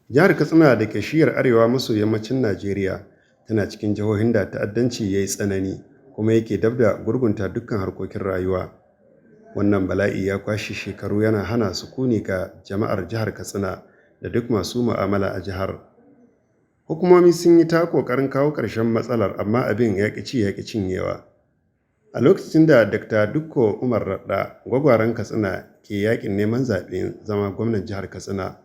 Jihar Katsina da ke shiyar arewa maso yammacin Najeriya tana cikin jihohin da ta'addanci ya yi tsanani kuma yake dab da gurgunta dukkan harkokin rayuwa. Wannan bala'i ya kwashe shekaru yana hana sukuni ga jama'ar jihar Katsina da duk masu mu'amala a jihar. Hukumomi sun yi ta ƙoƙarin kawo ƙarshen matsalar, amma abin ya ƙi ci ya ƙi cinyewa. A lokacin da Dr. Dikko Umar Radda, gwagwaren Katsina, ke yaƙin neman zaɓen zama gwamnan jihar Katsina,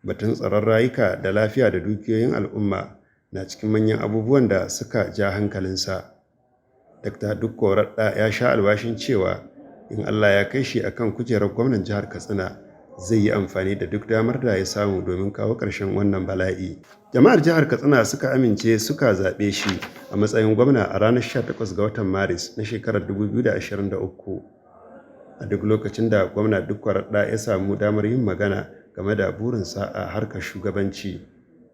batun tsaron rayuka da lafiya da dukiyoyin al'umma na cikin manyan abubuwan da suka ja hankalinsa. Dr. Dikko Radda ya sha alwashin cewa in Allah ya kai shi akan kujerar gwamnan jihar Katsina, zai yi amfani da duk damar da ya samu domin kawo ƙarshen wannan bala'i. Jama'ar jihar Katsina suka amince suka zaɓe shi a matsayin gwamna a ranar 18 ga watan Maris na shekarar 2023. A duk lokacin da gwamna Dikko Radda ya samu damar yin magana game da burinsa a harkar shugabanci,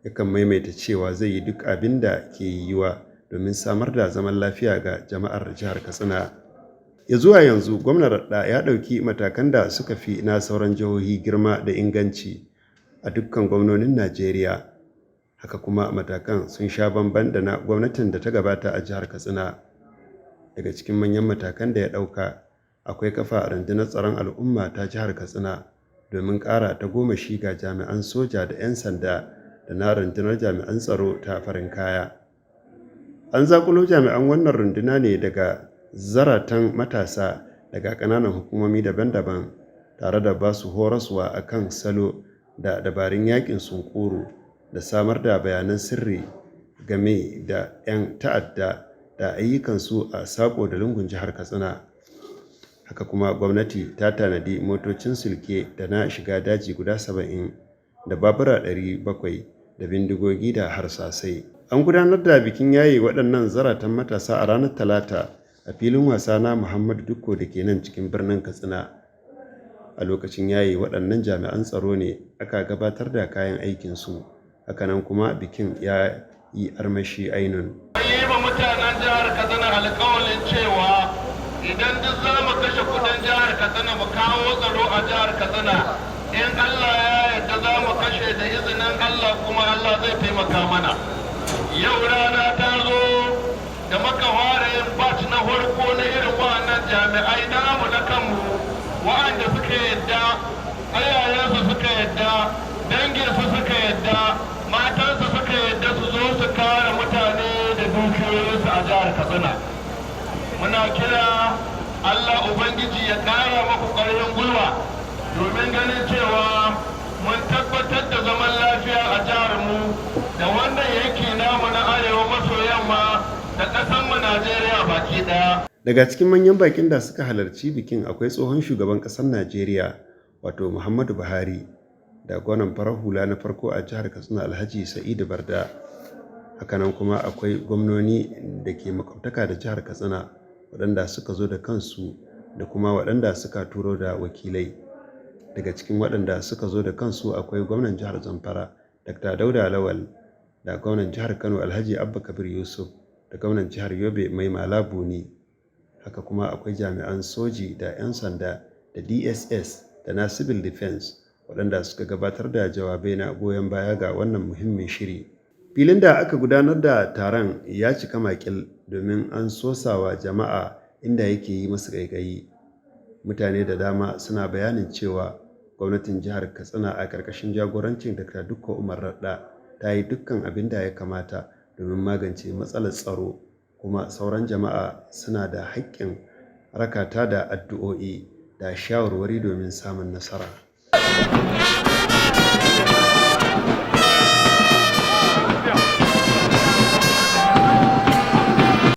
yakan maimaita cewa zai yi duk abin da ke yiwuwa domin samar da zaman lafiya ga jama'ar jihar Katsina. Ya zuwa yanzu, gwamna Radda ya ɗauki matakan da suka fi na sauran jihohi girma da inganci a dukkan gwamnonin Najeriya. Haka kuma matakan sun sha bamban da na gwamnatin da ta gabata a jihar Katsina. Daga cikin manyan matakan da ya ɗauka akwai kafa rundunar tsaron al'umma ta jihar Katsina domin ƙara tagomashi ga jami'an soja da 'yan sanda da na rundunar jami'an tsaro ta farin kaya. An zaƙulo jami'an wannan runduna ne daga zaratan matasa daga ƙananan hukumomi daban-daban, tare da ba su horaswa a kan salo da dabarun yaƙin sunkuru da samar da bayanan sirri game da 'yan ta'adda da ayyukansu a saƙo da lungun jihar Katsina. Haka kuma gwamnati ta tanadi motocin sulke da na shiga daji guda 70 da babura 700 da bindigogi da harsasai. An gudanar da bikin yaye waɗannan zaratan matasa a ranar Talata a filin wasa na Muhammadu Dikko da ke nan cikin birnin Katsina. A lokacin yaye waɗannan jami'an tsaro ne aka gabatar da kayan aikinsu. Hakanan kuma bikin ya yi armashi ainun. Yi wa mutanen jihar Katsina alƙawalin cewa idan duk za mu kashe kudin jihar Katsina mu kawo tsaro a jihar Katsina, in Allah ya yarda za mu kashe da izinin Allah, kuma Allah zai taimaka mana. Yau rana ta zo da muka fara yin batch na farko na irin wa'annan jami'ai namu na kanmu, wa'anda suka yadda, ayayensu suka yadda, danginsu suka yadda, matansu suka yadda su zo su kare mutane da dukiyoyinsu a jihar Katsina. Muna kira Allah Ubangiji ya ƙara maku ƙarfin gwiwa domin ganin cewa mun tabbatar da zaman lafiya a jihar mu da wannan yanki namu na arewa maso yamma da ƙasar mu Najeriya baki ɗaya. Daga cikin manyan bakin da suka halarci bikin akwai tsohon shugaban ƙasar Najeriya, wato Muhammadu Buhari, da gwamnan farar hula na farko a jihar Katsina, Alhaji Sa'idu Barda. Hakanan kuma akwai gwamnoni da ke makwabtaka da jihar Katsina waɗanda suka zo da kansu da kuma waɗanda suka turo da wakilai. Daga cikin waɗanda suka zo da kansu akwai gwamnan jihar Zamfara, Dr. Dauda Lawal, da gwamnan jihar Kano, Alhaji Abba Kabir Yusuf, da gwamnan jihar Yobe, Mai Mala Buni. Haka kuma akwai jami'an soji da 'yan sanda da DSS da na Civil Defense waɗanda suka gabatar da jawabai na goyon baya ga wannan muhimmin shiri. Filin da aka gudanar da taron ya cika makil domin an sosawa jama'a inda yake yi masu ƙaiƙayi. Mutane da dama suna bayanin cewa gwamnatin jihar Katsina a ƙarƙashin jagorancin Dr. Dikko Umar Radda ta yi dukkan abin da ya kamata domin magance matsalar tsaro, kuma sauran jama'a suna da haƙƙin rakata da addu'o'i da shawarwari domin samun nasara.